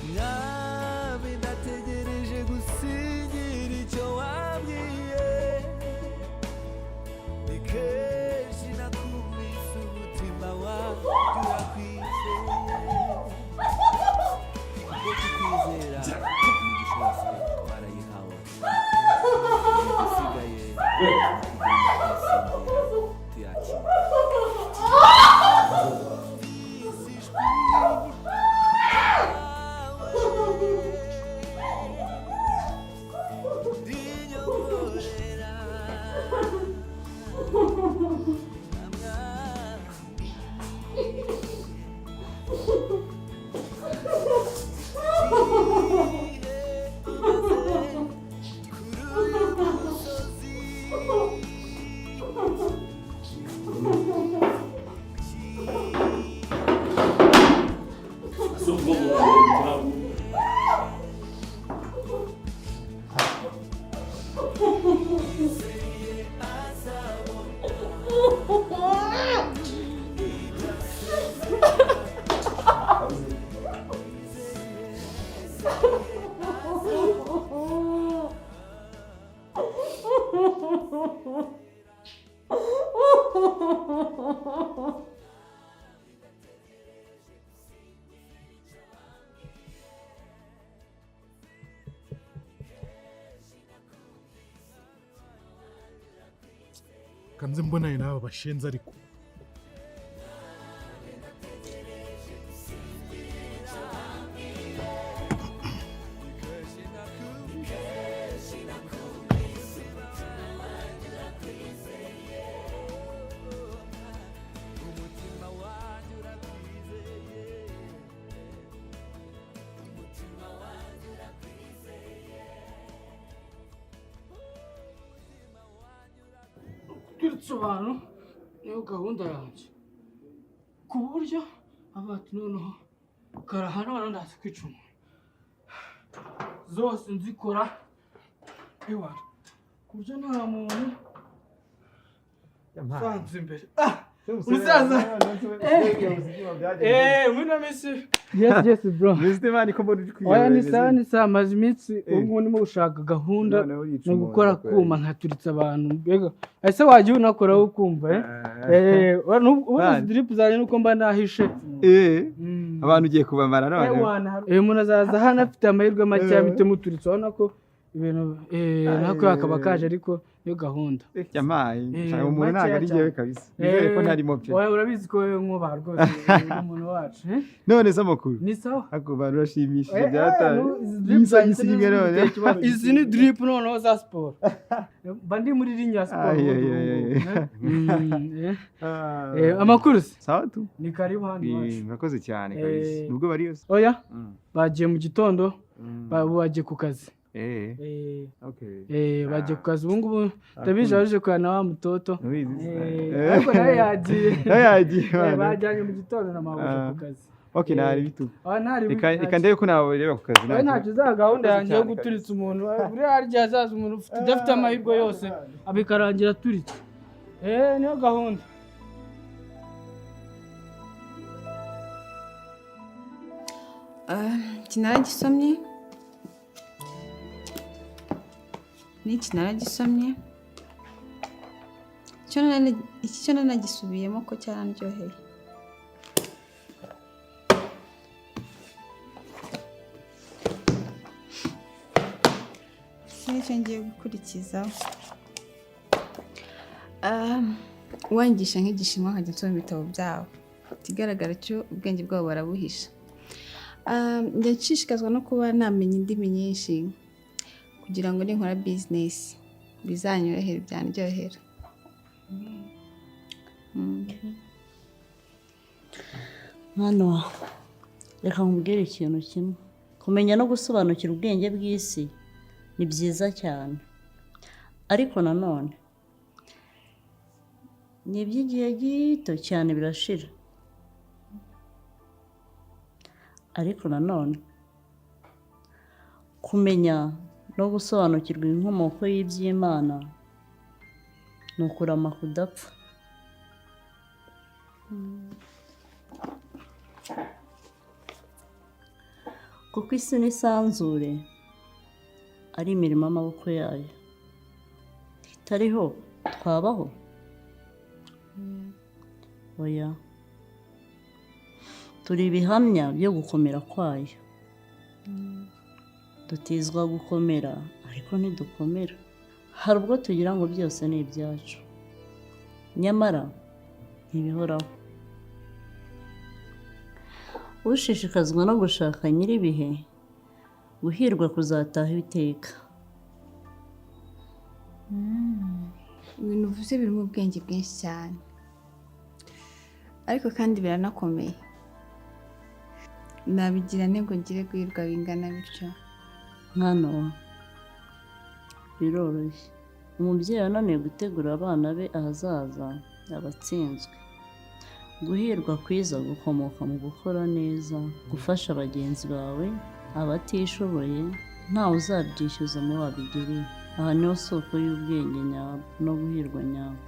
Mwami, ndategereje gusingira icyo wambwiye. Ni kenshi nakumvise, umutima wanjye urakwizeye. Kubwo kukwizera, imigisha yose twarayihawe. Isigaye ni ukugenda tuyasingira, tuyakira. Numvise ijwi ryawe rinyongorera. Mwami, igihe ugeze kuri uyu musozi, Si ubwo ntabwo Uwizeye azabona ibyo asezeranye. Uwizeye azabona. Kanze mbonane n'aba bashenzi ariko. Umutima wanjye urakwizeye, umutima wanjye urakwizeye, umutima wanjye urakwizeye. Guturitsa abantu niyo gahunda yanjye, ku buryo avuga ati: "Noneho karaha, noneho ndaza kwica umuntu." Zose nzikora ewana, ku buryo nta muntu usanze imbere. Ah, umusaza, muri ino minsi, yes bro. Mr. ko mbona uri Oya, ni kwiyobera. sawa, ni sawa. Maze iminsi ubu ngubu ndimo gushaka gahunda Noneho yica no umuntu gukora kweli. kuma nkaturitsa abantu. Mbega ese wajya unakoraho ukumva ubundi Man. izi drip zanjye nuko mba nahishe. Abantu ugiye kubamara none. Ewana, umuntu azaza hano afite amahirwe make, bite muturitse. Urabona ko ibintu nako akaba kaje, ariko niyo gahunda. Yamaye umuntu makeya ntabwo ari cyane. jyewe kabisa, nizere ko ntarimo pe. Oya, urabizi ko wowe nkubaha rwose, uri umuntu wacu, eh? None se amakuru? Ni sawa. Ako bantu urashimishije byataye. Izi drip zanjye N'isogisi rimwe none. zifite ikibazo. Izi ni drip noneho za siporo, mba ndi muri ligne ya siporo. Ay, ubundi ay, ay, ubu ngubu, ay. eh? Ah. Amakuru se? Sawa tu. Ni karibu hano iwacu. Murakoze cyane kabisa. Nubwo bari yose. Oya, bagiye mu gitondo, bagiye ku kazi. Okay. Bagiye ku kazi ubu ngubu. Ndabizi waje kureba na wa mutoto. Ubizi se? Ariko nawe yagiye. Nawe yagiye, bana. Bajyanye mu gitondo na mabuja Ah. ku kazi. Okay, ntari bitu. Ah, ntari Reka reka ndebe ko nabareba ku kazi. Oya, ntacyo za gahunda Murakoze yanjye yo cyane. guturitsa umuntu. Buriya harya hazaza umuntu udafite amahirwe yose, abikarangira aturitse. Niyo gahunda. Iki naragisomye, n'iki naragisomye. Iki cyo nanagisubiyemo ko cyarandyoheye. Iki nicyo ngiye gukurikizaho. Uwanyigisha nk'igishinwa nkajya nsoma ibitabo byabo, ikigaragara cyo ubwenge bwabo barabuhisha. Njya nshishikazwa no kuba namenya indimi nyinshi kugira ngo ninkora bizinesi bizanyorohere, byanryohera. Mwana wa, reka nkubwire ikintu kimwe: kumenya no gusobanukira ubwenge bw'isi ni byiza cyane, ariko nanone ni iby'igihe gito cyane, birashira. Ariko nanone kumenya no gusobanukirwa inkomoko y'iby'Imana ni ukurama kudapfa. Kuko isi n'isanzure ari imirimo y'amaboko yayo. Itariho twabaho? Oya. Turi ibihamya byo gukomera kwayo. Dutizwa gukomera ariko ntidukomera. Hari ubwo tugira ngo byose ni ibyacu, nyamara ntibihoraho. Ushishikazwa no gushaka nyir'ibihe, guhirwa kuzataha iteka. Ibintu uvuze birimo ubwenge bwinshi cyane, ariko kandi biranakomeye. Nabigira nte ngo ngire guhirwa bingana bityo? Mwana wa, biroroshye. Umubyeyi wananiwe gutegura abana be ahazaza aba atsinzwe. Guhirwa kwiza gukomoka mu gukora neza, gufasha bagenzi bawe, abatishoboye, ntawe uzabyishyuza mu wabigiriye. Aha niho soko y'ubwenge nyabwo no guhirwa nyabwo.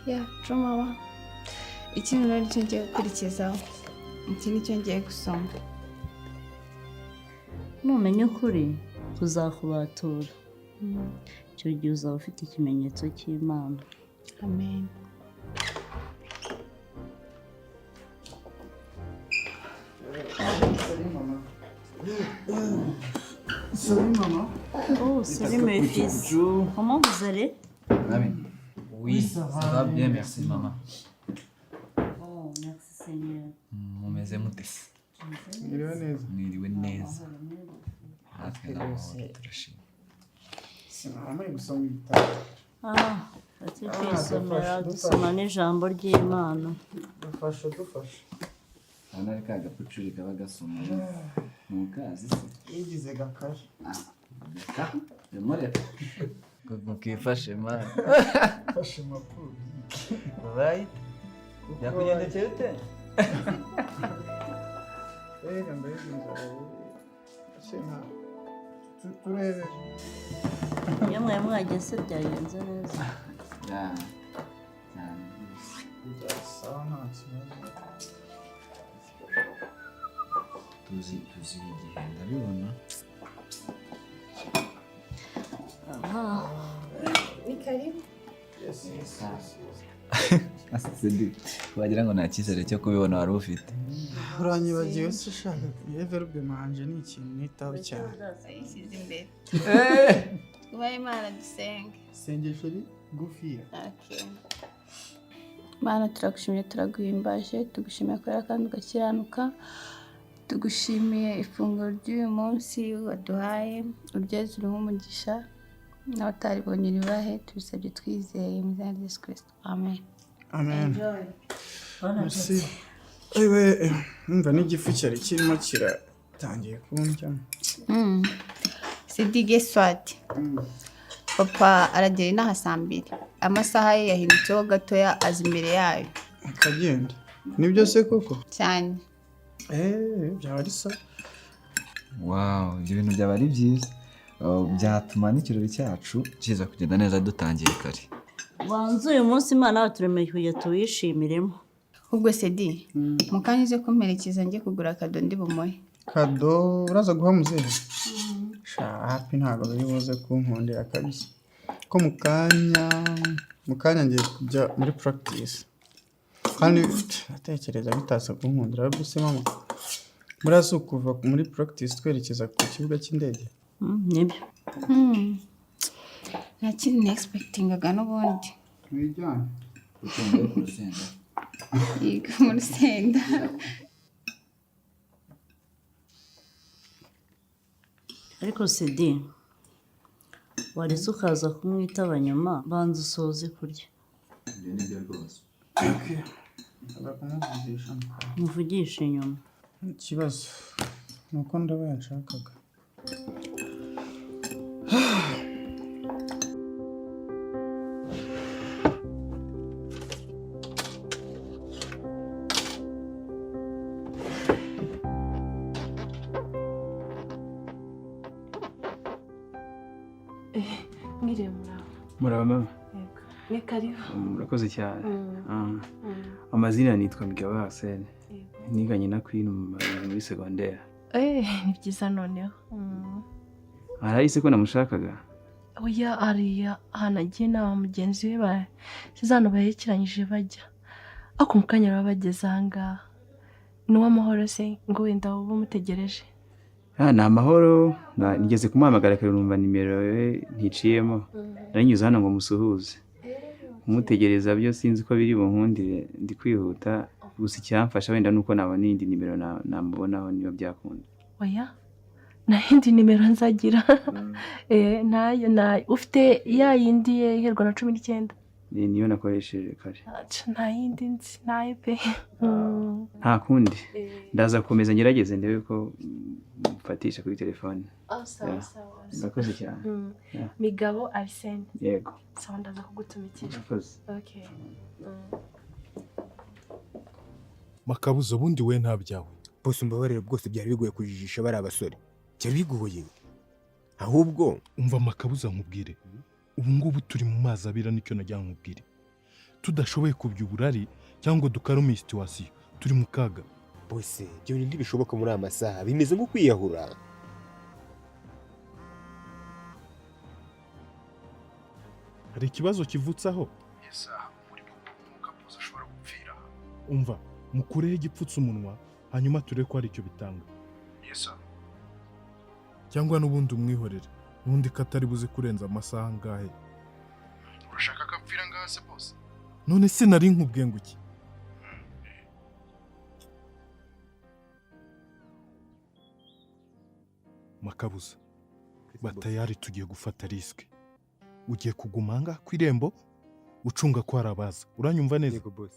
Ya mama, iki noneho nicyo ngiye gukurikizaho, iki nicyo ngiye gusoma. Numenya ukuri kuzakubatura, icyo gihe uzaba ufite ikimenyetso cy'Imana. Amen. Salut maman. Oh, salut mes fils. Comment vous allez? Oui, ça va bien, merci maman. Oh, merci Seigneur. Mumeze mute se? Mwiriwe neza. Mwiriwe neza. Natwe n'amahoro, turashima. Sinambaye gusoma ibitabo. Ah, ati kwisomera, dusoma n'ijambo ry'Imana. Dufashe, dufashe. Hano ari ka gapucuri kaba gasoma, ntukazi se? Yigize gakara. Reka bimureka Mukifashe man. Fashe makuru. Right? Byakugendekeye ute? Mbega mbega inzara. Se nta. Turebe. Iyo mwari mwageze byagenze neza? Cyane cyane rwose. Sawa, nta kibazo. Tuzi igihe, ndabibona. Aha. Ni karibu. Yes, yes, yes, yes. Asedi, wagira ngo nta cyizere cyo kubibona wari ufite. Uranyibagiwe se ushaka? Verbe manje ni ikintu nitaho cyane. Ayishyize imbere. Twubahe Imana, dusenge. Isengesho rigufiya. Okay. Mana, turagushimye, turaguhimbaje, tugushimiye kubera kandi ugakiranuka. Tugushimiye ifunguro ry'uyu munsi waduhaye, uryeze uriho umugisha, n'abataribonye uribahe. Tubisabye twizeye mu izina rya Yesu Kristo, amen. Amen. Bon Merci. appétit. Ewe, umva n'igifu cyari kirimo kiratangiye kundya. Sidige swati, papa aragera inaha saa 2, amasaha ye yahindutseho gatoya, aza imbere yayo. Akagenda. Nibyo se koko? Cyane. Eh, byaba ari sawa. Wow, ibyo bintu byaba ari byiza. Byatuma n'ikirori cyacu kiza kugenda neza dutangiye kare. Banza uyu munsi Imana yaturemeye kugira tuwishimiremo. Ubwo Sedi, mu kanya uze kumperekeza njye kugura akado ndi bumuhe. Kado uraza guha muzehe? Sha, hapi, ntabwo biri buze kunkundira kabisa. Ko mu kanya ngiye kujya muri practice. Kandi atekereza bitaza kunkundira ahubwo se mama. Muriya si ukuva muri practice twerekeza ku kibuga cy'indege? Nibyo. Nta kindi nexpectingaga n'ubundi. Wijyane. Utunze ku rusenda. Yiga mu rusenda. Ariko Sidi, waretse ukaza kumwitaba nyuma, banza usoze kurya. Ibyo ni byo rwose. Okay. Ndaza kumuvugisha. Muvugishe nyuma. Ikibazo ni uko ndaba yanshakaga. Mwiriwe, muraho? Muraba mama. Yego, ni karibu. Murakoze cyane. Mm. Amazina nitwa Mugabo Arsene. Yego. Niganye na Queen muri secondaire. Ni byiza noneho. Arahise ko namushakaga. Oya, ariya ahantu agiye inama mugenzi we basize hano baherekeranyije bajya. Ariko mu kanya baba bageze aha ngaha. Ni uw'amahoro se ngo wenda uba umutegereje? Ni amahoro, nigeze kumuhamagara kare numva nimero ye nticiyemo. Nari nyuze hano ngo musuhuze. Kumutegereza byo sinzi ko biri bunkundire, ndi kwihuta. Gusa icyamfasha wenda nuko nabona iyindi nimero namubonaho niba byakunda. Oya, nta yindi nimero nzagira. Ntayo, ntayo. Ufite ya yindi ye iherwa na 19? Niyo nakoresheje kare. Aca, nta yindi nzi, ntayo pe. Nta kundi, ndaza gukomeza ngerageze ndebe ko mfatisha kuri telefone. Ah, sawa, Yeah. sawa. Murakoze cyane. Yeah. Migabo Arsene. Yego. Sawa, ndaza kugutumikira. Murakoze. Okay. Makabuza, ubundi we nta byawe. Bose umbabarire rwose, byari bigoye kujijisha bariya basore, byari bigoye ahubwo. Umva Makabuza nkubwire, ubu ngubu turi mu mazi abira, nicyo najya nkubwire. Tudashoboye kubya uburari cyangwa dukarume situation, turi mu kaga. Bose ibyo bintu ntibishoboka muri aya masaha, bimeze nko kwiyahura. Hari ikibazo kivutse aho? Umva, mukureho igipfutse umunwa, hanyuma turebe ko hari icyo bitanga, cyangwa n'ubundi umwihorere, n'undi ko atari buze kurenza amasaha angahe. Urashaka ko apfira ngaha se, bose? None se nari nkubwiye ngo iki? Makabuza, batayari, tugiye gufata risque. Ugiye kuguma aha ku irembo ucunga ko hari abaza. Uranyumva neza? Yego, boss.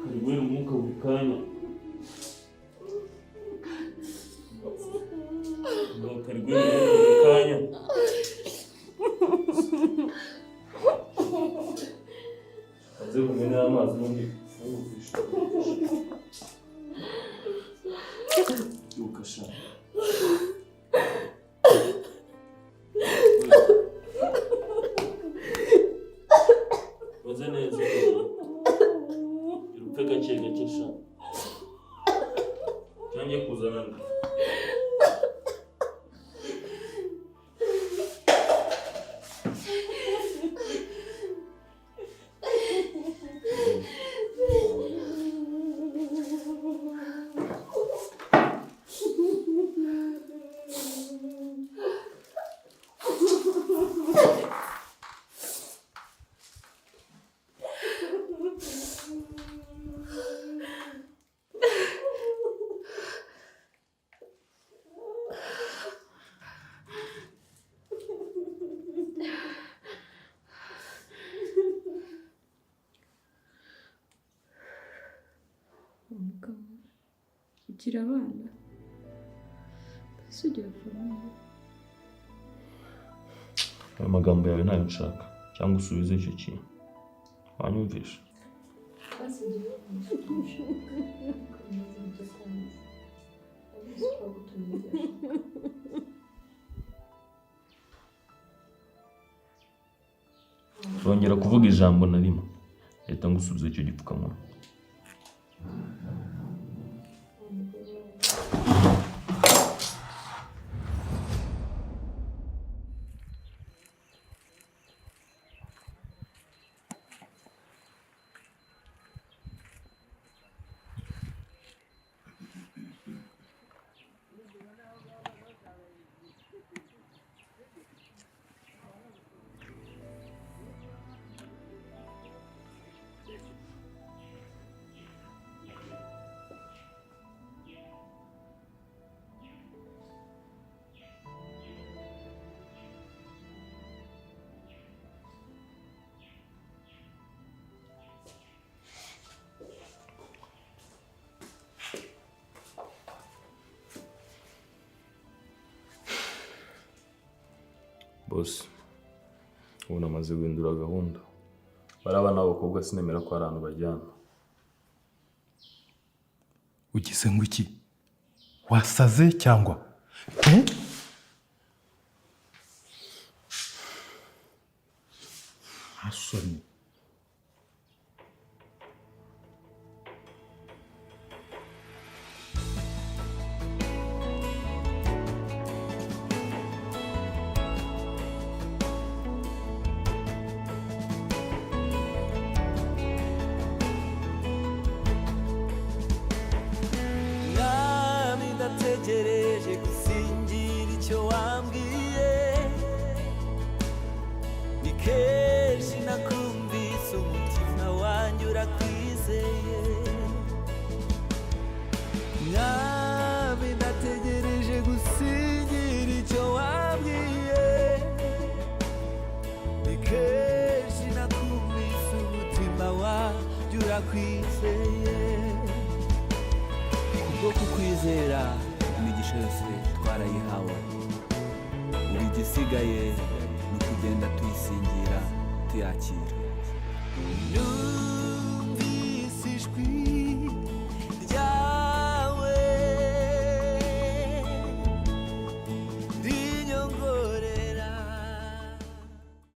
Kari guhera umwuka buri kanya. Ngo kari guhera umwuka buri kanya. Aze kumena amazi n'undi. Byuka sha. Maze neza. Urupfe gake gake sha. Cyangwa kuzana nde? Umugabo ugira abana, mbese ugira famille? Ayo magambo yawe ntayo nshaka, cyangwa usubize icyo kintu. Wanyumvisha? Basi ngewe nshaka ukomeze ibyo kwanza, ndabizi ko wagutumye ibyo ashaka. Turongera kuvuga ijambo na rimwe, leta ngusubize icyo gipfukamunwa. Boss, ubu namaze guhindura gahunda. Bariya bana b'abakobwa sinemera ko hari ahantu bajyana. Ugize ngo iki? Wasaze cyangwa? Eh? Nta soni. Mwami, ndategereje gusingira icyo wambwiye. Ni kenshi nakumvise, umutima wanjye urakwizeye. Mwami, ndategereje gusingira icyo wambwiye. Ni kenshi nakumvise, umutima wanjye urakwizeye. Kubwo kukwizera, imigisha yose twarayihawe. Ubu igisigaye ni ukugenda tuyisingira, tuyakira.